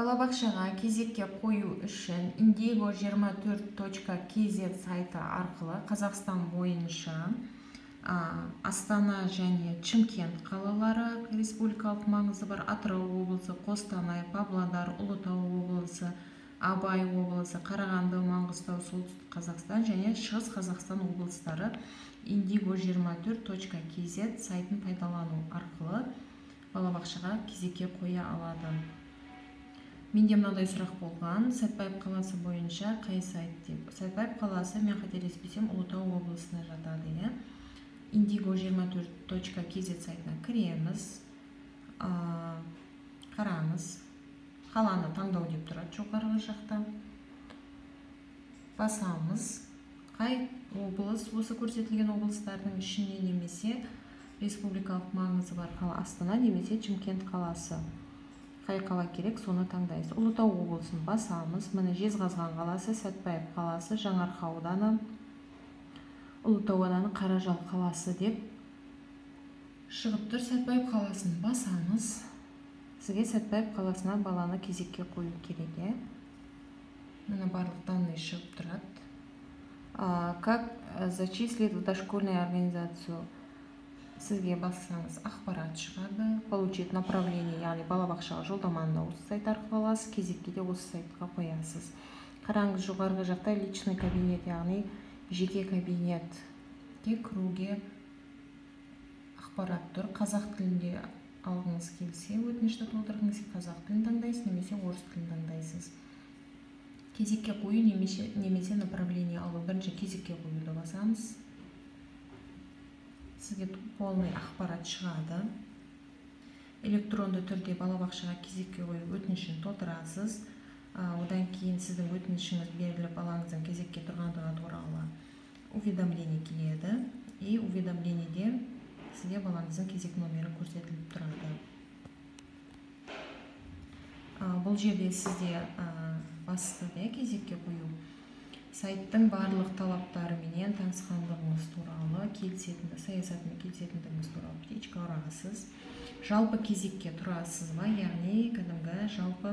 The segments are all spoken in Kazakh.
Балабақшаға кезекке қою үшін indigo24.kz сайты арқылы Қазақстан бойынша Астана және Шымкент қалалары, республикалық маңызы бар Атырау облысы, Қостанай, Павлодар, Ұлытау облысы, Абай облысы, Қарағанды, Маңғыстау, Солтүстік Қазақстан және Шығыс Қазақстан облыстары indigo24.kz сайтын пайдалану арқылы балабақшаға кезекке қоя алады. Менде мынандай сұрақ болған: Сәтбаев қаласы бойынша қай сайт деп. Сәтбаев қаласы, мен қателеспесем, Ұлытау облысына жатады, иә. indigo24.kz сайтына кіреміз. Қараңыз, қаланы таңдау деп тұрады жоғарғы жақта, басамыз. Қай облыс? Осы көрсетілген облыстардың ішінде немесе республикалық маңызы бар қала Астана немесе Шымкент қаласы, қай қала керек, соны таңдайсыз. Ұлытау облысын басамыз. Міне, Жезқазған қаласы, Сәтбаев қаласы, Жаңаарқа ауданы, Ұлытау ауданы, Қаражал қаласы деп шығып тұр. Сәтбаев қаласын басамыз. Сізге Сәтбаев қаласына баланы кезекке қою керек, иә. Міне, барлық данные шығып тұрады. Как зачислить в дошкольную организацию? Сізге бассаңыз, ақпарат шығады. Получить направление, яғни балабақшаға жолдаманы да осы сайт арқылы аласыз, кезекке де осы сайтқа қоясыз. Қараңыз, жоғарғы жақта личный кабинет, яғни жеке кабинетке кіруге ақпарат тұр. Қазақ тілінде алғыңыз келсе, өтінішті толтырғыңыз келсе, қазақ тілін таңдайсыз немесе орыс тілін таңдайсыз. Кезекке қою немесе направление алу. Бірінші кезекке қоюды басамыз. Сізге полный ақпарат шығады. Электронды түрде балабақшаға кезекке қою өтінішін толтырасыз. Одан кейін сіздің өтінішіңіз беріліп, балаңыздың кезекке тұрғандығы туралы уведомление келеді. И уведомлениеде сізге балаңыздың кезек номері көрсетіліп тұрады. Бұл жерде сізде басты, иә, кезекке қою сайттың барлық талаптарыменен танысқандығыңыз туралы келісетін, саясатымен келісетіндігіңіз туралы птичка ұрасыз. Жалпы кезекке тұрасыз ба, яғни кәдімгі жалпы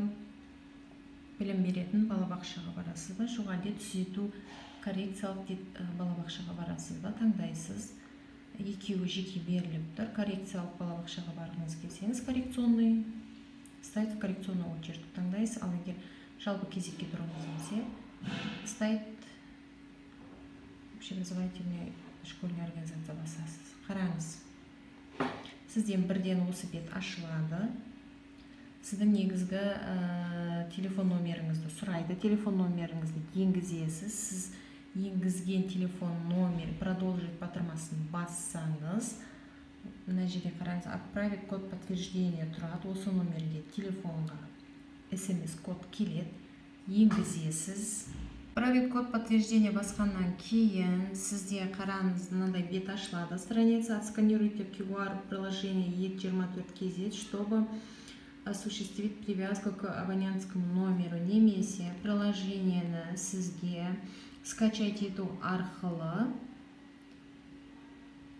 білім беретін балабақшаға барасыз ба, жоқ әлде түзету, коррекциялық балабақшаға барасыз ба, таңдайсыз. Екеуі жеке беріліп тұр. Коррекциялық балабақшаға барғыңыз келсеңіз, коррекционный, встать в коррекционную очередь таңдайсыз. Ал егер жалпы кезекке тұрғыңыз келсе, встать общеобразовательный дошкольная организация басасыз. Қараңыз, сізден бірден осы бет ашылады. Сіздің негізгі телефон номеріңізді сұрайды. Телефон номеріңізді енгізесіз. Сіз енгізген телефон номер, продолжить батырмасын бассаңыз, мына жерде, қараңыз, отправить код подтверждения тұрады. Осы номерге, телефонға смс код келеді, енгізесіз. Отправить код подтверждения басқаннан кейін сізде, қараңыз, мынандай бет ашылады, страница. Отсканируйте QR приложение ЕТ24 KZ, чтобы осуществить привязку к абонентскому номеру, немесе приложениені сізге скачать ету арқылы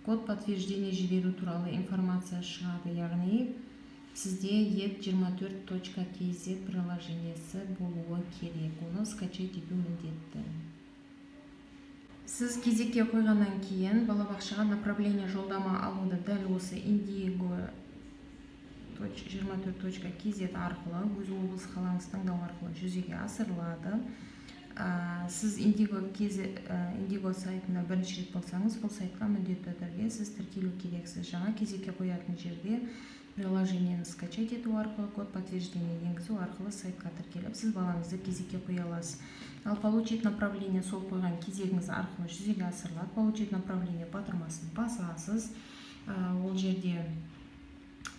код подтверждения жіберу туралы информация шығады. Яғни сізде ЕТ24.KZ приложениесі болуы керек, оны скачать ету міндетті. Сіз кезекке қойғаннан кейін балабақшаға направление, жолдама алуды дәл осы indigo24.kz арқылы, өз облыс, қалаңызды таңдау арқылы жүзеге асырылады. Сіз Индиго сайтында бірінші рет болсаңыз, бұл сайтқа міндетті түрде сіз тіркелу керексіз. Жаңа кезекке қоятын жерде приложениені скачать ету арқылы, код подтверждения енгізу арқылы сайтқа тіркеліп, сіз балаңызды кезекке қоя аласыз. Ал получить направление сол қойған кезегіңіз арқылы жүзеге асырылады. Получить направление батырмасын басасыз. Ол жерде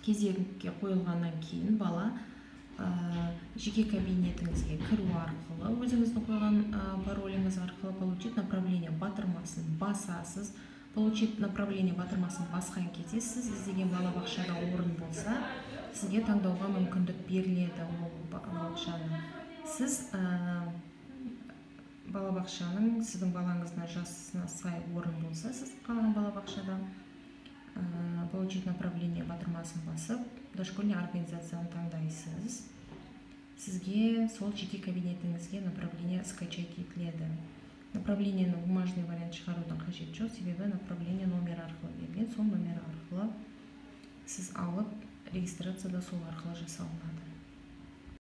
кезекке қойылғаннан кейін бала жеке кабинетіңізге кіру арқылы, өзіңіздің қойған пароліңіз арқылы получить направление батырмасын басасыз. Получить направление батырмасын басқан кезде сіз іздеген балабақшада орын болса, сізге таңдауға мүмкіндік беріледі ол балабақшаны. Сіз балабақшаның сіздің балаңыздың жасына сай орын болса, сіз қалаған балабақшада получить направление батырмасын басып, дошкольный организацияны таңдайсыз. Сізге Сізге сол жеке кабинетіңізге направление скачать етіледі. Направлениені бумажный вариант шығарудың қажеті жоқ, себебі направление номер арқылы берілген. Сол номер арқылы сіз алып, регистрация да сол арқылы жасалынады.